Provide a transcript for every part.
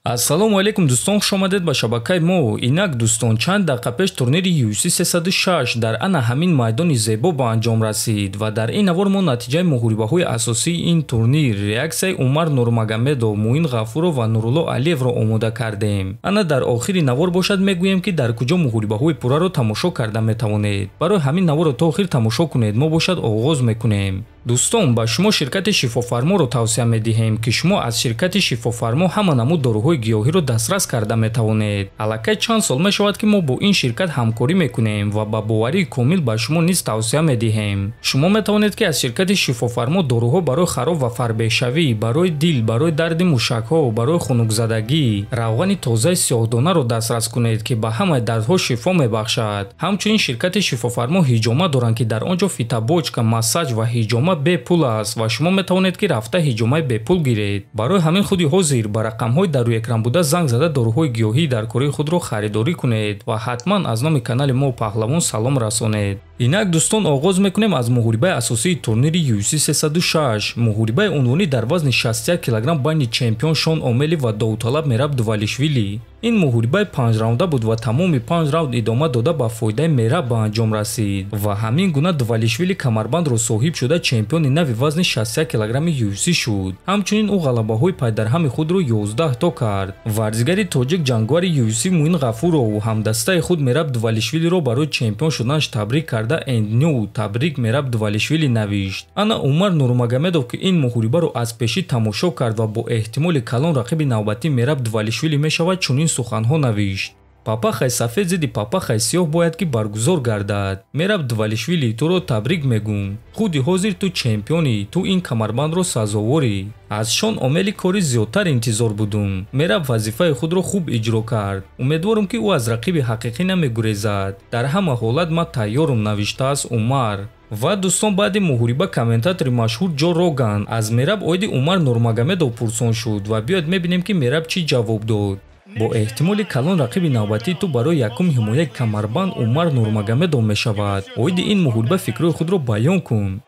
Ассалому алайкум дӯстон, хуш омадед ба шабакаи мо. Инак дӯстон, чанд дақиқа пеш турнири UFC 306 дар ана ҳамин майдони зебо ба анҷом расид ва дар ин навор мо натиҷаи муҳорибаҳои асосии ин турнир, реаксияи Умар Нурмагомедов, Муин Ғафуров ва Нурулло Алиевро омода кардем. Ана дар охири навор бошад мегӯем, ки дар куҷо муҳорибаҳои пурраро тамошо карда метавонед. Барои ҳамин наворро то охир тамошо кунед, мо бошад оғоз мекунем. Дӯстон, ба шумо ширкати Шифофарморо тавсия медиҳем, ки шумо аз ширкати Шифофармо ҳама намуд доруҳои гиёҳиро дастрас карда метавонед. Аллакай чанд сол мешавад, ки мо бо ин ширкат ҳамкорӣ мекунем ва ба боварии комил ба шумо низ тавсия медиҳем. Шумо метавонед, ки аз ширкати Шифофармо доруҳо барои хароб ва фарбеҳшавӣ, барои дил, барои дарди мушакҳо, барои хунукзадагӣ, равғани тозаи сиёҳдонаро дастрас кунед, ки ба ҳамаи дардҳо шифо мебахшад. Ҳамчунин ширкати Шифофармо ҳиҷома доранд, ки дар он ҷо фитобочка, массаж ва ҳиҷома бепул аст ва шумо метавонед, ки рафта ҳиҷомаи бепул гиред. Барои ҳамин худи ҳозир ба рақамҳои дар рӯи экран буда занг зада доруҳои гиёҳии дар кори худро харидорӣ кунед ва ҳатман аз номи канали мо Паҳлавон салом расонед. Инак дӯстон, оғоз мекунем аз муҳорибаи асосии турнири UFC 306. Муҳорибаи унвонӣ дар вазни 61 килограмм байни чемпион Шон Омели ва довталаб Мераб Двалишвили. Ин муҳорибаи панҷраунда буд ва тамоми панҷ раунд идома дода ба фоидаи Мераб ба анҷом расид ва ҳамин гуна Двалишвили камарбандро соҳиб шуда чемпиони нави вазни 61 килограмми UFC шуд. Ҳамчунин ӯ ғалабаҳои пайдарҳами худро 11 то кард. Варзигари тоҷик ҷангвари UFC Муин Ғафуров ҳамдастаи худ Мераб Двалишвилиро барои чемпион шуданаш табрик карда "And new табрик Мераб Двалишвили" навишт. Ана Умар Нурмагомедов, ки ин муҳорибаро аз пешӣ тамошо кард ва бо эҳтимоли калон рақиби навбатии Мераб Двалишвили мешавад, чунин суханҳо навишт: «Папахаи сафед зидди папахаи сиёҳ бояд ки баргузор гардад. Мераб Двалишвили, туро табрик мегӯм. Худи ҳозир ту чемпионӣ, ту ин камарбандро сазоворӣ. Аз Шон Омели кори зиёдтар интизор будум. Мераб вазифаи худро хуб иҷро кард. Умедворам, ки ӯ аз рақиби ҳақиқӣ намегурезад. Дар ҳама ҳолат ман тайёрам», навиштааст Умар. Ва дӯстон, баъди муҳориба комментатори машҳур Ҷо Роган аз Мераб оиди Умар Нурмагомедов пурсон шуд ва биёед мебинем, ки Мераб чӣ ҷавоб дод. «Бо эҳтимоли калон рақиби навбатии ту барои якум ҳимояи камарбанд Умар Нурмагомедов мешавад. Оиди ин муҳориба фикрҳои худро баён кун».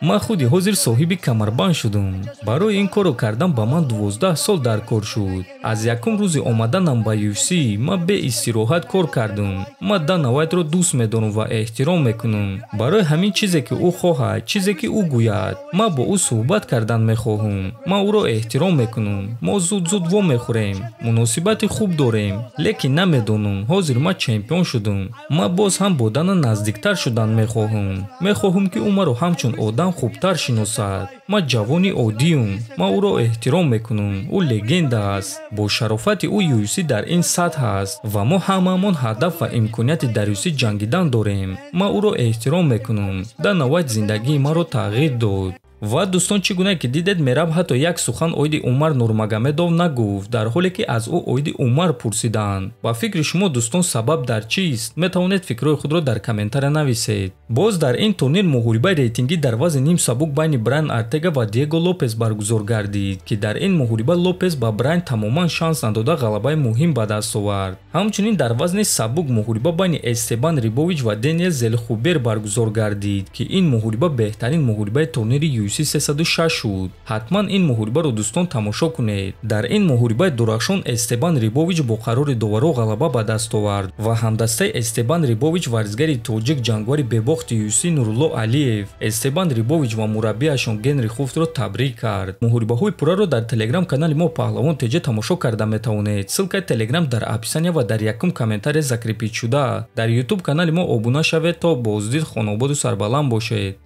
«Ман худи ҳозир соҳиби камарбанд шудум. Барои ин корро кардан ба ман 12 сол дар кор шуд. Аз якум рӯзи омаданам ба UFC ман беистироҳат кор кардум. Ман Дана Вайтро дӯст медорам ва эҳтиром мекунам. Барои ҳамин чизе ки ӯ хоҳад, чизе ки ӯ гӯяд, ман бо ӯ суҳбат кардан мехоҳам. Ман ӯро эҳтиром мекунам. Мо зуд-зуд вомехӯрем, муносибати хуб дорем, лекин намедонам, ҳозир ман чемпион шудум. Ман боз ҳам бо Дана наздиктар шудан мехоҳам. Мехоҳам, ки ӯ маро ҳамчун одам хубтар шиносад. Ман ҷавони оддиюм. Ман ӯро эҳтиром мекунам. Ӯ легенда аст. Бо шарофати ӯ UFC дар ин сатҳ аст ва мо ҳамаамон ҳадаф ва имконияти дар UFC ҷангидан дорем. Ман ӯро эҳтиром мекунам. Дана Вайт зиндагии маро тағйир дод». Ва дӯстон, чӣ гуна ки дидед, Мераб ҳатто як сухан оиди Умар Нурмагомедов нагуфт, дар ҳоле ки аз ӯ оиди Умар пурсиданд. Ба фикри шумо, дӯстон, сабаб дар чист? Метавонед фикрҳои худро дар комментария нависед. Боз дар ин турнир муҳорибаи рейтингӣ дар вазни ним сабук байни Брайан Артега ва Диего Лопес баргузор гардид, ки дар ин муҳориба Лопес ба Брайан тамоман шанс надода ғалабаи муҳим ба даст овард. Ҳамчунин дар вазни сабук муҳориба байни Эстебан Рибович ва Дэниел Зелхубер баргузор гардид, ки ин муҳориба беҳтарин муҳорибаи турнири UFC 306 шуд. Ҳатман ин муҳорибаро, дӯстон, тамошо кунед. Дар ин муҳорибаи дурахшон Эстебан Рибович бо қарори доваро ғалаба ба даст овард ва ҳамдастаи Эстебан Рибович, варзигари тоҷик, ҷангвари бебохти UFC Нурулло Алиев, Эстебан Рибович ва мураббиашон Генри Хуфтро табрик кард. Муҳорибаҳои пурраро дар телеграм канали мо Паҳлавон ТЖ тамошо карда метавонед. Ссылкаи телеграм дар описания ва дар якум комментария закрепить шуда. Дар ютуб канали мо обуна шавед. То боздид, хонободу сарбаланд бошед.